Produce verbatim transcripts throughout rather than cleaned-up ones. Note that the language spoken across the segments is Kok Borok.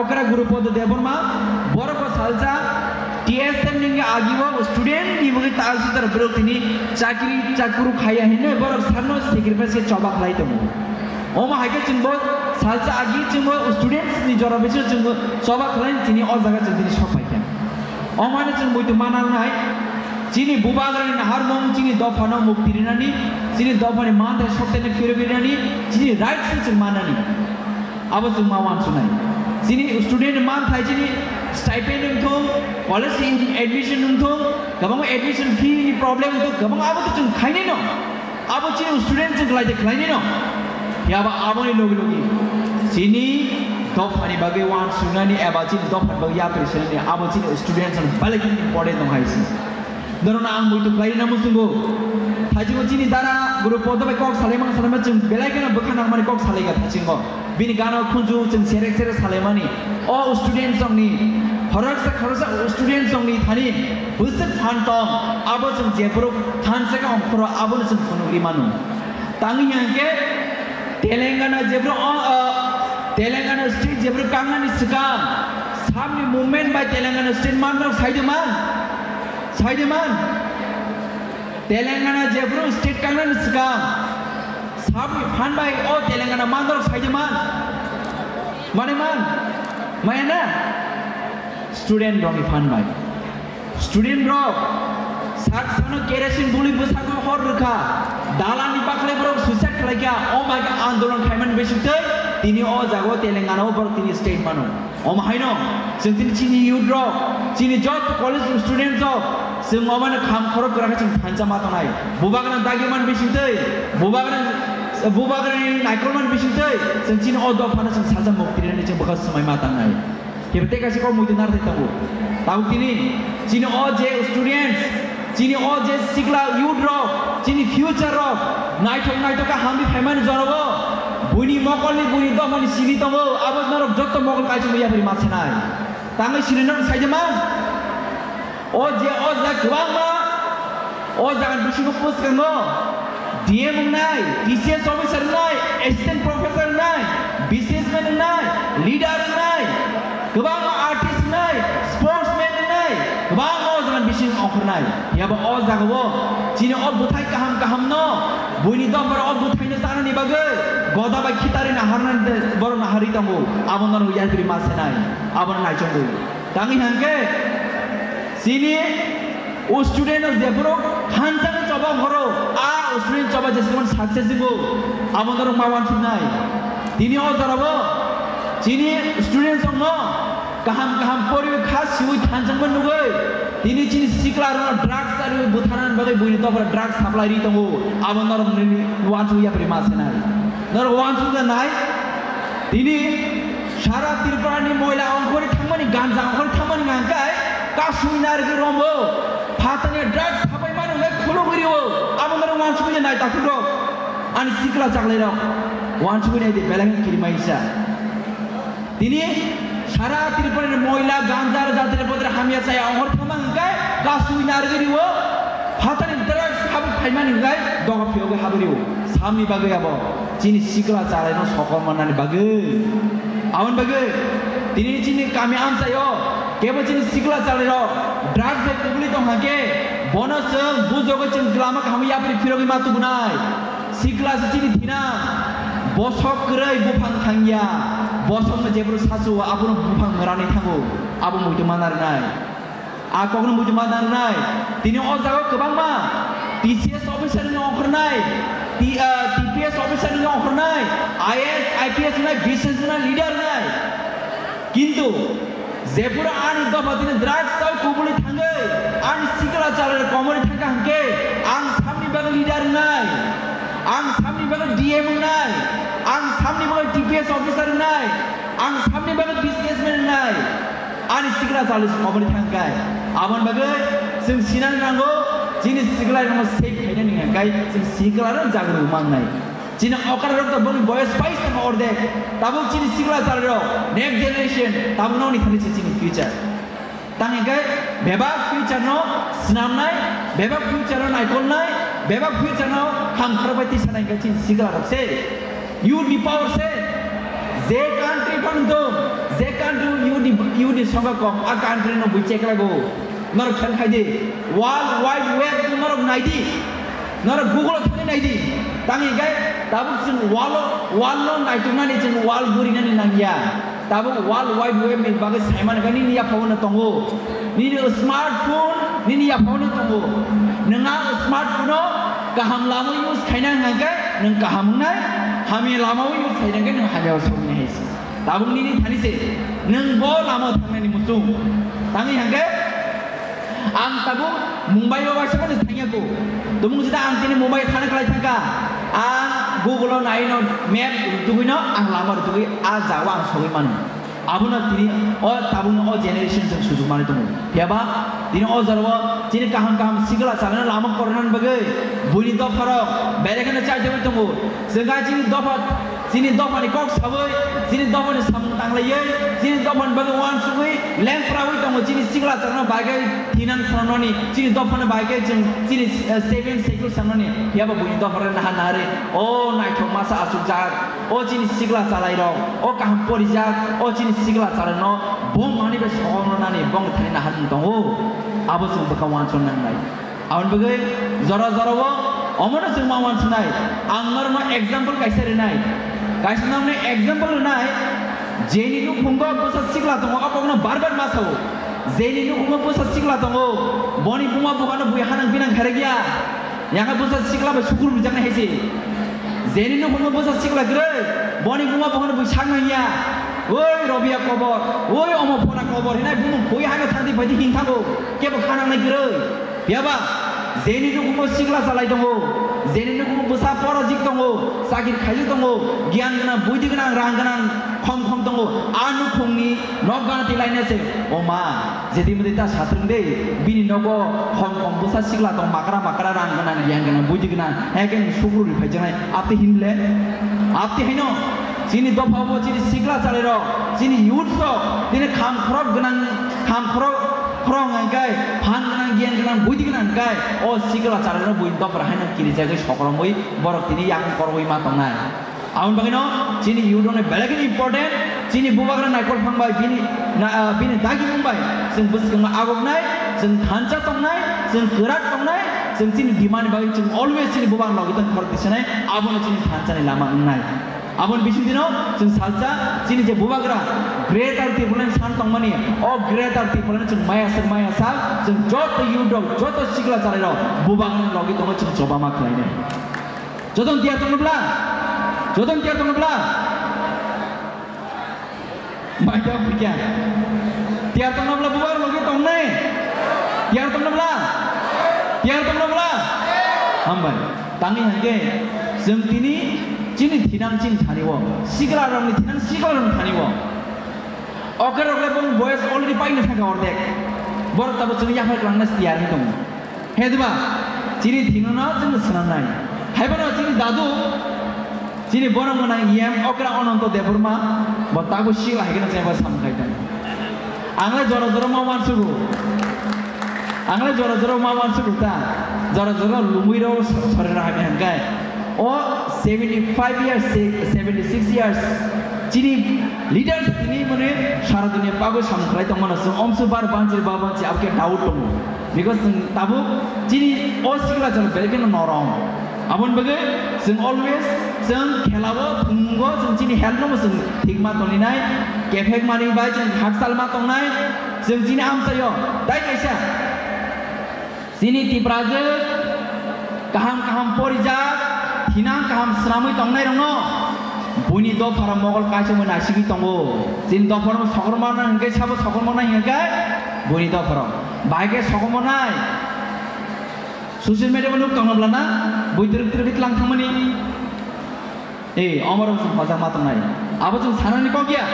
Okra Gurupodo Debbarma, borok bo salsa T S M ni agi bo student ni bagwi tal sitar borok tini chakri chakuru khaya hinwi borok sanno sacrifice khe choba khlai tongo. Omo hai khe chwng bo salsa agi chwng bo students ni jora bisingo chwng bo choba khlai tini o jaga chwng tini sok phai kha. Omo hai no chwng muitu manang nai chini bubagrani naharmung chini dophano mukti rinani, chini dophani manthai sokthai no phirogwi rinani, chini rights no chwng manani. Abo chwng ma uansuknai. Chini student manthai chini stipend wngthung, college admission wngthung, kwbangma admission fee ni problem wngthung, kwbang abo to chwng khainai no. Abo chini student chwng khlai de khlainai no. Phiya ba aboni logi logi chini dophani bagwi uansuknani eba chini dophani bagwi yapri sinani abo chini student chwng belai kheno important tong hai si. Norokno ang muitu khlai rina muchungo. Thaichungo chini dara guru podo bai kok salai mang salai ma chwng belai kheno bwkha nangmani kok salai ga thaichungo. Bini gana khunju chwng serek serek salaimani. O student songni khoroksa khoroksa student songni thani bwswk phan tong abo chwng jephuru thansa khe ongkhoro abono chwng phunukgwi mano. Tangwi hwnkhe Telangana jephuru o, o, Telangana state jephuru kangnani swkang samni movement bai Telangana state manrok saide man? Saide man? Telangana jephuru state kangnani swkang samni phan bai o Telangana manrok saide man? Mane man? Maya na? Student rokni phan bai. Student rok sak sano kerosene buli bwsakno hor rwkha. Dalani bakhla borok suicide khlaikha. O mai khe andolon khaimani bisingtwi tini o jaga o Telangana o borok tini state mano. Omo haino chwng tini chini youth rok, chini joto college student rok, chwng omo no kham khorok kwrak khe chwng thansa ma tongnai. Bubagrang dagi man bisingtwi, bubagrang, bubagrang naikolman bisingtwi chwng chini o dophano chwng salsa mukti rwnani chwng bwkha swmai ma tangnai. Kebo tei kaisa kok muitu narwk tongo. Tabuk tini chini o je students, chini o je sikla youth rok, chini future rok naithok naithok khe hamri phaimani jorogo buini mokolni buini dophani simi tongo, abo norok joto mokol kaisa muya phari ma sinai. Tangwi sini norok saide man? O je o jaga kwbangma, o jaga bisingo bwskango D M wngnai, T C S officer wngnai, assistant professor wngnai, businessman wngnai, leader wngnai, kwbangma artist wngnai, sportsman wngnai, kwbangma o jaga bisingo ongkhornai. Phiya ba o jaga o chini o bwthai kaham kaham no, buini dophar o bwthai no chanani bagwi goda bai khitari naharnani borok naharwi tongo, abo norok yapri ma senai, abo no naichomwi. Tangwi hwnkhe chini o student rok jephuru thansa ni choba horo, a student choba jesukmani success wngo, abo norok ma uansuknai. Tini o jorao chini student rokno kaham kaham poriwi kha siwi thansa wngma nugwi tini chini sikla rokno drugs charwi butharnani bagwi buini dophra drugs supply ri tongo, abo norok nini uansuk yapri ma senai. Norok uansuk nai. Tini sara Tripura ni moila ongkhorwi thangmani, ganja ongkhorwi thangmani hwnkhe kasui narwgwi rombo, phatani drugs sapai mano hwnkhe khulugwi rio, abo norok uansugwi nai takhuk rok, ani sikla chaklai rok, uansugwi nai di belai khe kirima isa. Tini sara Tripura ni moila ganja jatri podre hamya chaya ongkhorwi thangma hwnkhe kasui narwgwi rio, phatani drugs sapai phaimani hwnkhe doga phiyogwi habwi rio. Samni bagwi abo chini sikla chalaino sokol mannani bagwi. Aboni bagwi tini chini kami amchaio kebo chini sikla chalairok drugs bai kubuli tongkha khe bono chwng bujogwi chwng lama kaham yapri phirogwi ma tubunai. Sikla se chini thina bosok kwrwi buphang thangya, bosokno jephuru sachu abono buphang mwrani thango, abo muitu mana rwnai. A kokno muitu ma nangnai. Tini o jaga kwbangma T C S officer ni ongkhornai, T, ah, T P S officer ni ongkhornai, I A S, I P S nai, business nai, leader nai. Kintu jephuru ani dopha tini drugs o kubuli thangwi, ani sikla chalai komori thangkha hwnkhe, ang samni bagwi leader wngnai, ang samni bagwi D M wngnai, ang samni bagwi T P S officer wngnai, ang samni bagwi businessman wngnai. Ani sikla chali se komori thangkai. Aboni bagwi chwng sinani nango, chini sikla rokno save khainani hwnkhe chwng sikla rok jagrwi mannai. Chini okra rok to boni boyos pais tamo ordek. Tabuk chini sikla chali rok, next generation, tabuk nokni thani se chini future. Tang hwnkhe bebak future no swnamnai, bebak future no naikolnai, bebak future no hamkharok bai tisanai hwnkhe chini sikla rok se. Youth ni power se, je country phano dong, je country Youth ni songkha kom, a country no bui check lago. Norok khen khai di. World Wide Web no norok nai di. Norok Google o thangwi nai di. Tang hingkhe tabuk chwng world o, world no naituknani chwng world gurinani nangya. Tabuk World Wide Web ni bagwi saimani khe nini yaphangno tongo. Nini smartphone nini yaphangno tongo. Nwng a smartphone o kaham lama use khaina hwnkhe nwng kaham wngnai, hamya lama use khaina hwnkhe nwng hamya o soknai hai se. Tabuk nini thani se, nwng bo lama o thangnani muchung. Tangwi hwnkhe, ang tabuk Mumbai o waisa phano thangya ko. Tumung sida ang tini Mumbai thana khlai thangkha. Ang Google o nai no map rwtugwi no ang lama rwtugwi a jaga o ang sogwi mano. Abono tini o tabukno o generation chwng sujuk manwi tongo. Phiyaba tini o jorao chini kaham kaham sikla chalani lama kornani bagwi buini dopharok belai kheno chaithagwi tongo. Chwng hai chini dopha Chini dophani kok sawi, chini dophani samung tanglaiwi, chini dophani bagwi uansugwi lengprawi tongo. Chini sikla chalano bai khe thinang sanani, chini dophani bai khe chwng chini, eh, seven schedule sanani. Phiyaba buini dophani naha nahari, o naithok masa achukjak, o chini sikla chalairok, o kaham porijak, o chini sikla chalano bo manwi bai sohornani bongni thani naharmung tongo. Abo chwng bwkha uansuk nangnai. Aboni bagwi jora jora o omono chwng ma uansuknai. Ang norokno example kaisa rwnai. Kaisa norokno example rwnai. Jeni nukhungo bwsa sikla tongo, o kokno bar bar ma sao. Jeni nukhungo bwsa sikla tongo, boni buma buphano bui hanang binang khairokya. Yangkha bwsa sikla bai sukur bujaknai hai se. Jeni nukhungo bwsa sikla kwrwi, boni buma buphano bui sak nangya. Oi Robia kobor, oi omo phona kobor hinai bumung bui hano thangdi phaidi hinthago. Kebo khanangnai kwrwi. Phiyaba, jeni nukhungo sikla chalai tongo, jeni nukhungo bwsa porajik tongo, chakri khaijak tongo, giyan gwnang, buidi gwnang, rang gwnang, khom khom tongo, a nukhungni nok gana twi laina se, o ma, jedi mudi ta satrung de, bini nogo khom khom bwsa sikla tong, makra makra, rang gwnang, giyan gwnang, buidi gwnang, hai khe nwng sukru ri phaijaknai, apte hinle, apte haino. Chini dopha bo chini sikla chalairok, chini youth rok, chini kham khorok gwnang, kham khorok khorok hwnkhe phan gwnang, giyan gwnang, buidi gwnang hwnkhe o sikla chalairok buini dopha haino kirijagwi sokromwi borok tini yakung korogwi ma tongnai. Aboni bagwino chini youth rokni belai kheno important, chini bubagra naikol phang bai bini na, ah, bini dagimung bai chwng bwskango agoknai, chwng thansa tongnai, chwng kwrak tongnai, chwng chini demand bagwi chwng always chini bubagra logi tong khorok tisanai, abono chini thansani lama wngnai. Aboni bisingtwino chwng salsa chini je bubagra Greater Tipraland san tongmani, o Greater Tipraland chwng maya sak maya sak chwng joto youth rok, joto sikla chalairok bubagrani logi tongo chwng choba ma khlainai. Joto tiyar tongno bla? Joto tiyar tongno bla? Maitha phikya. Tiyar tongno bla bubagra logi tongnai? Tiyar tongno bla? Tiyar tongno bla? Hambai. Tangwi hwnkhe chwng tini chini thinang chini thani o, sikla rokni thinang sikla rokni thani o. Okhe rokle bong boyes already paina thangkha ordek. Borok tabuk chwngno yaphar kwlangna tiyar wngwi tongo. He diba? Chini thinono chwngno swnamnai. Haiphano chini dadu, chini borok gwnang E M okra Ananto Debbarma, bo tabuk sikla hai kheno chengba samung khai tongo. Ang le jora jora ma uansugo. Ang le jora jora ma uansugo ta. Jora jora lumui rw sori rw hamya hwnkhe. O seventy five years, se-, seventy six years. Chini leaders tini mane sara dunia bagwi samung khlai tongmano chwng omsu bar banchi ba banchi abokhe doubt tongo. Because chwng tabuk chini o sikla chwng belai kheno norom. Aboni bagwi chwng always chwng khelao, thwngmungo chwng chini health no bo chwng thik ma tonglinai, kephek manwi bai chwng hakchal ma tongnai, chwng chini amchaio tai kaisa chini Tiprajwk kaham kaham porijak, thinang kaham swnamwi tongnairokno buini dopharok mogol kaichomwi naisigwi tongo. Chini dopharokno sokorma nang hwnkhe sabo sokorma nai hwnkhe buini dopharok. Bahai khe sokomornai. Social media bo nuk tongna bwlana, bui twrwk twrwk tlang thangmani. Eh, omorok chwng hojak ma tongnai. Abo chwng sanani kok ya.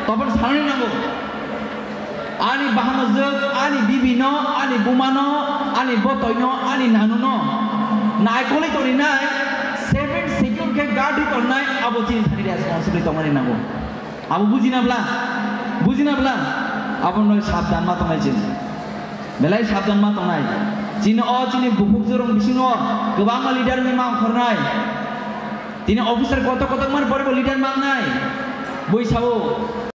Tobon sanani nango. Ani bahanojwk, ani bibino, ani bumano, ani botoino, ani nanuno naikolwi tongrinai, seven schedule khe guard ri tongnai, abo chini thani responsibility tongmani nango. Abo bujina bla, bujina bla, abo noi sabdan ma tongnai chini. Belai sabdan ma tongnai. Chini o chini bukhuk jorong bisingo kwbangma leader ni ma ongkhornai. Tini officer kotor kotor mar pore bo leader mangnai. Bui sao,